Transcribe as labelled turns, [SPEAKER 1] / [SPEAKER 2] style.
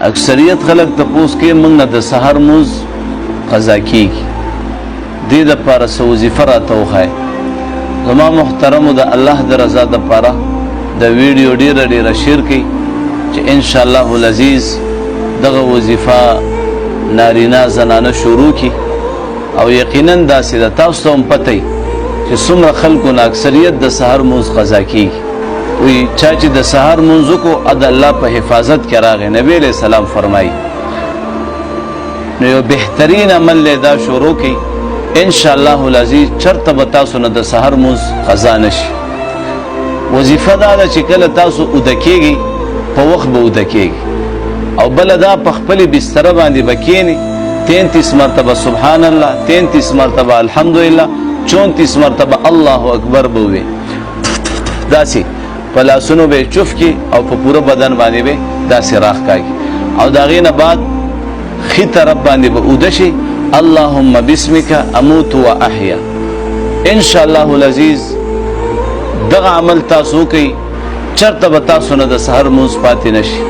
[SPEAKER 1] اکثریت خلک تپوس کوي موږ نه د سحر مونځ قضا کیږي، دې دپاره څه وظیفه راته وښایه. زما محترمو د الله د رضا دپاره د ویډیو ډیره ډیره شیر کړئ چې انشاءالله العزیز دغه وظیفه نارینه زنانه شروع کړي. او یقینا داسې ده، تاسو ته هم پته وي چې څومره خلکو نه اکثریت د سحر مونځ قضا کیږي. وی چا چې د سحر مونځ وکړو د الله په حفاظت کې راغی، نبی علیه السلام فرمایي. نو یو بهترین عمل له دا شروع کړئ، ان شاء الله العزیز چرته به تاسو نه د سحر مونځ قضا نشي. وظیفه دا ده چې کله تاسو اوده کیږئ په وخت به اوده کیږئ، او بله دا په خپلې بستره باندې به کښېنئ، 33 مرتبه سبحان الله، 33 مرتبه الحمدلله، 34 مرتبه الله اکبر به ووایئ. داسې په لاسونو به یې چوف کړي او په پوره بدن باندې به داسې راښکاږي، او د هغې نه بعد ښي طرف باندې به اوده شي، اللهم باسمک اموت و احیا. ان شاء الله العزیز دغه عمل تاسو وکئ، چرته به تاسو نه د سحر مونځ پاتې نه شي.